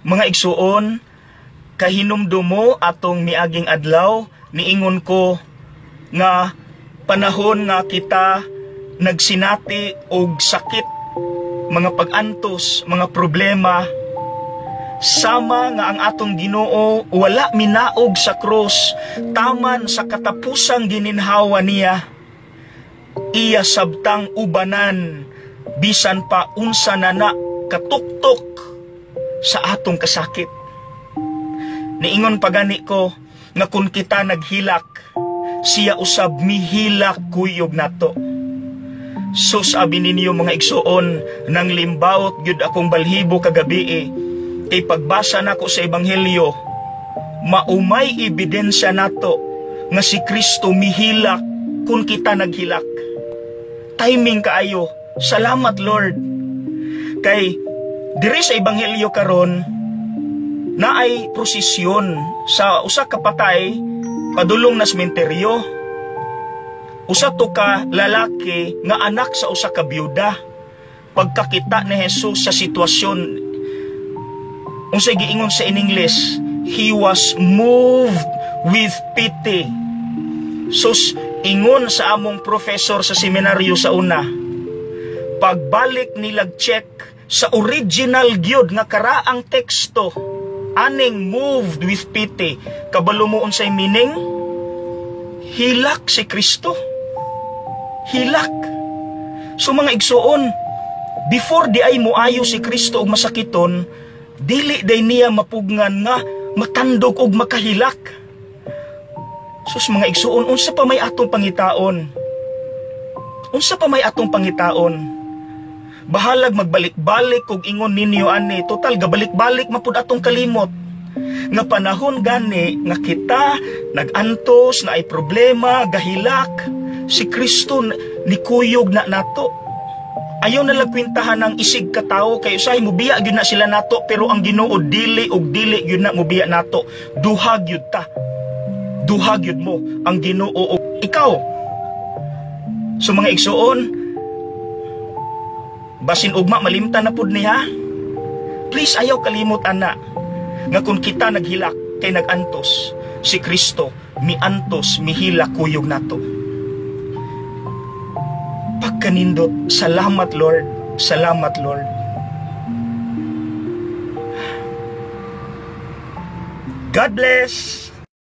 Mga igsuon, kahinumdumo atong miaging adlaw, niingon ko nga panahon nga kita nagsinati og sakit, mga pag-antos, mga problema, sama nga ang atong Ginoo wala minaog sa krus, taman sa katapusang gininhawa niya, iya sabtang ubanan bisan pa unsa na na katuktok sa atong kasakit. Niingon pa gani ko nga kung kita naghilak, siya usab mihilak kuyog nato. Sus, abi ninyo, mga igsuon, nang limbaot gyud akong balhibo kagabi eh. Kay pagbasa nako sa Ebanghelyo, maumay ebidensya nato nga si Kristo mihilak kung kita naghilak. Timing kaayo. Salamat, Lord. Kay diri sa Ebanghelyo karon, naay prosesyon sa usa ka patay padulong na sementeryo. Usa to ka lalaki nga anak sa usa ka byuda. Pagkakita ni Jesus sa sitwasyon, unsay giingon sa in English, he was moved with pity. Sus, ingon sa among professor sa seminaryo sa una, pagbalik nilag check sa original gyud nga karaang teksto aning "moved with pity", kabalo mo unsay meaning? Hilak si Kristo, hilak. So mga igsuon, before diay moayo si Kristo og masakiton, dili diay niya mapugngan nga matandog og makahilak. Sus, mga igsuon, unsa pa may atong pangitaon? Unsa pa may atong pangitaon? Bahalag magbalik-balik og ingon ninyo ani, total gabalik-balik mapud atong kalimot. Nga panahon gani nga kita nagantos na ay problema, gahilak, si Kristo nikuyog na nato. Ayaw na lang kwintahan ng isig ka tawo kay usahay mubiya gyud na sila nato, pero ang Ginoo dili og dili gyud na mubiya nato. Duha gyud ta. Duha gyud mo ang Ginoo og ikaw. So mga igsuon, basin ugma malimtan na pud niya. Please ayaw kalimot ana nga kung kita naghilak kay nagantos, si Kristo miantos, mihilak kuyog nato. Pagkanindot, salamat, Lord, salamat, Lord. God bless.